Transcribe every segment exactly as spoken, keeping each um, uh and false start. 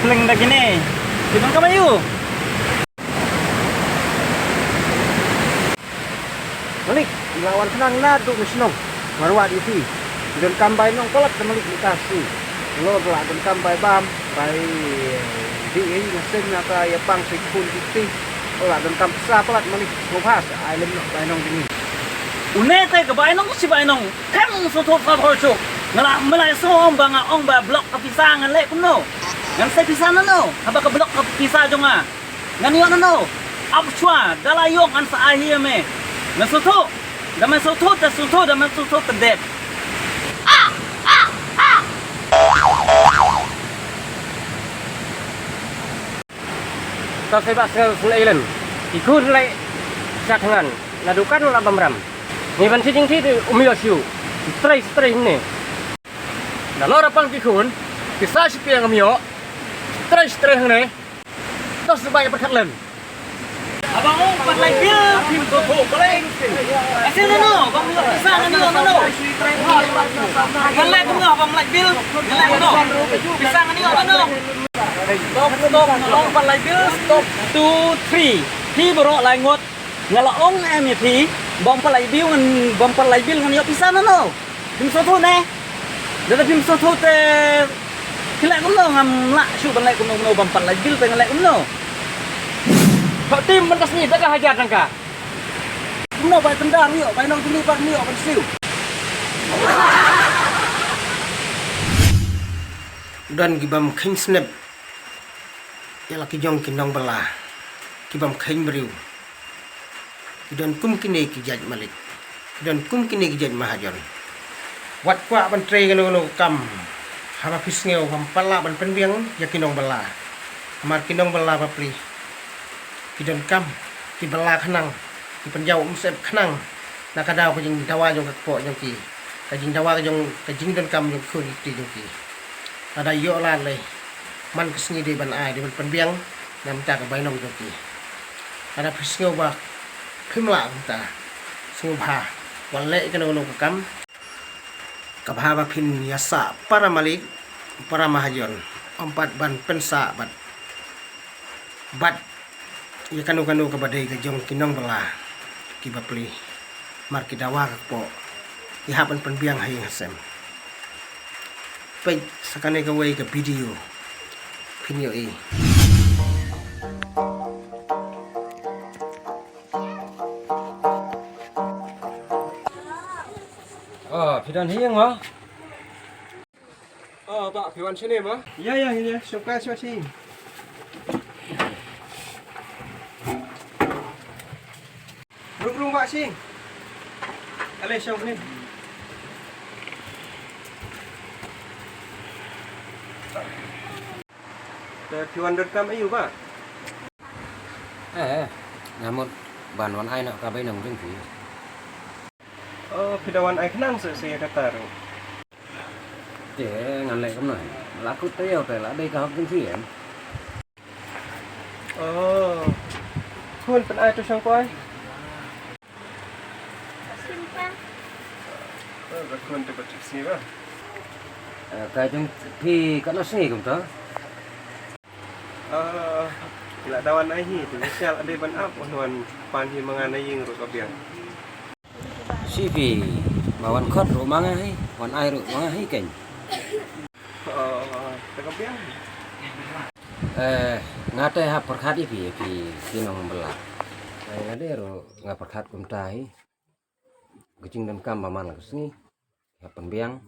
Leng da kine. Ki donkam aiu? Malik, nga la wan khnang naduh na shnong. Nga la wad ïa phi. Donkam bai nong palat da Malik, ïa ka sngi. Nga la donkam bai bam, bai dih ïa nga seng na ka ïa pang sha ki khun ki kti. Nga la donkam pisa palat Malik, sngewbha sa ai lem noh bai nong jong ngi. Une te ka bai nong shi bai nong. Kam sngewthuh ka bor shuh. Nga la, me la sngew ong ba nga ong ba block ka pisa ngan leh kumno. Ngan sei pisa nano haba ka block ka pisa jong nga. Ngan ïoh nano? Ap shuwa, da la ïoh ngan sa ai hi ïa me. Me sngewthuh? Da me sngewthuh te sngewthuh, da me sngewthuh te dep. Ka sai ba sel sel elen. Ki khun leh sha thngan. Na dukan la bam ram. Ngi ban shi jingthi te um ïoh shu. Strai strai ne. Na lor pang ki khun. Ki sa shi piang um ïoh. Strai strai ne. Tos ba ïa pyrkhat lem. Haba ong pat lai bil phim sngewthuh balei. Asil nano, bang ïoh pisa ngan ïoh nano. Ngan leh kumno haba ym lai bil, ngan leh kumno. Pisa ngan ïoh nano. Stop, stop, ong pat lai bil, stop. Two, three. Phi baroh lai ngut. Nga la ong em ïa phi, bang pat lai bil ngan, bang pat lai bil ngan ïoh pisa nano. Phim sngewthuh ne? Lada phim sngewthuh te phi leh kumno, ngam lah shuh ban leh kumno kumno, bam pat lai bil te ngan leh kumno. Hok tim ban ka sngi da ka hajar tangka. Kumno bai pyndar ïoh, bai nong jingli bai ïoh ban siew. Don ki bym kheiñ snep ïa la ki jong ki nongbylla, ki bym kheiñ briew. Ki don kum kine ki jait malik. Ki don kum kine ki jait mahajon. Wat kwah ban trei kano kano ka kam. Haba phi sngew bym pat lah ban pynbiang ïa ki nongbylla. Namar ki nongbylla bapli ki donkam, ki bylla khnang, ki pynjaw umsyep khnang na ka daw ka jingdawa jong ka kpoh jong ki. Ka jingdawa ka jong, ka jingdonkam jong ki khun ki kti jong ki. Lada ïoh lad lei, man ka sngi dei ban ai, dei ban pynbiang na bynta ka bainong jong ki. Lada phi sngew ba phim lah kumta, sngewbha wat leh kano kano ka kam. Ka bha ba phin ïasah para malik, para mahajon, ym pat ban pynsah bad, bad ïa kano kano kaba dei ka jong ki nongbylla ki bapli. Mar ki dawa ka kpoh, ki hap ban pynbiang ha ïing ha sem. Peit sa kane kawei ka video phin ïohi. Oh, phi don ha ïing mo? Oh, bah, phi wan shane mo? Ïa, ïa, ïa, shongkai shuwa shi. Rung, rung, bah, shi. Ale, shong ne. Te phi wan donkam aiu, bah? Eh, eh, nga mut ban wan ai noh ka bainong jong phi. Oh, phi da wan ai khnang seh seh ïa kata ruh. Te ngan leh kumno? La kut taïew te la dei ka hok jong phi em. Oh. Khun, pyn-ai to shong ko ai. Oh, ka khun te ba tip sngi ba. Eh, ka jong phi katno sngi kumta? Ah, la da wan ai hi, te ngi shah la dei ban ap, wan pan hi ma nga na ïing ruh ka biang. Shi phi, ma wan khot ruh ma nga hi, wan ai ruh ma nga hi keiñ. Oh, te ka biang. Eh, nga te hap pyrkhat ïa phi, phi, phi nongbylla. Ai nga dei ruh nga pyrkhat kumta hi. Ka jingdonkam ba man la ka sngi. Hap pynbiang,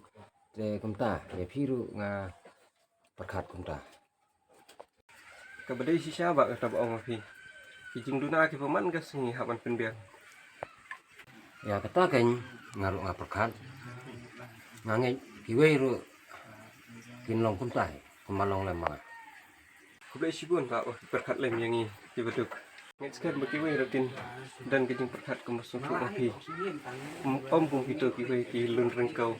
te kumta, ïa phi ruh nga pyrkhat kumta. Kaba dei shisha bah kata ba ong ma phi. Ki jingduna kiba man ka sngi hap ban pynbiang. Ïa kata keiñ nga ruh nga pyrkhat. Nga ngeit kiwei ruh kin long kumta hi, kumba long lem ma nga. Khublei shibun bah, oh, pyrkhat lem ïa ngi kiba duk. Ngeit skhem ba kiwei ruh kin don ka jingpyrkhat kumba sngewthuh ma phi. Ym, ym kum kito kiwei ki lun ryngkew.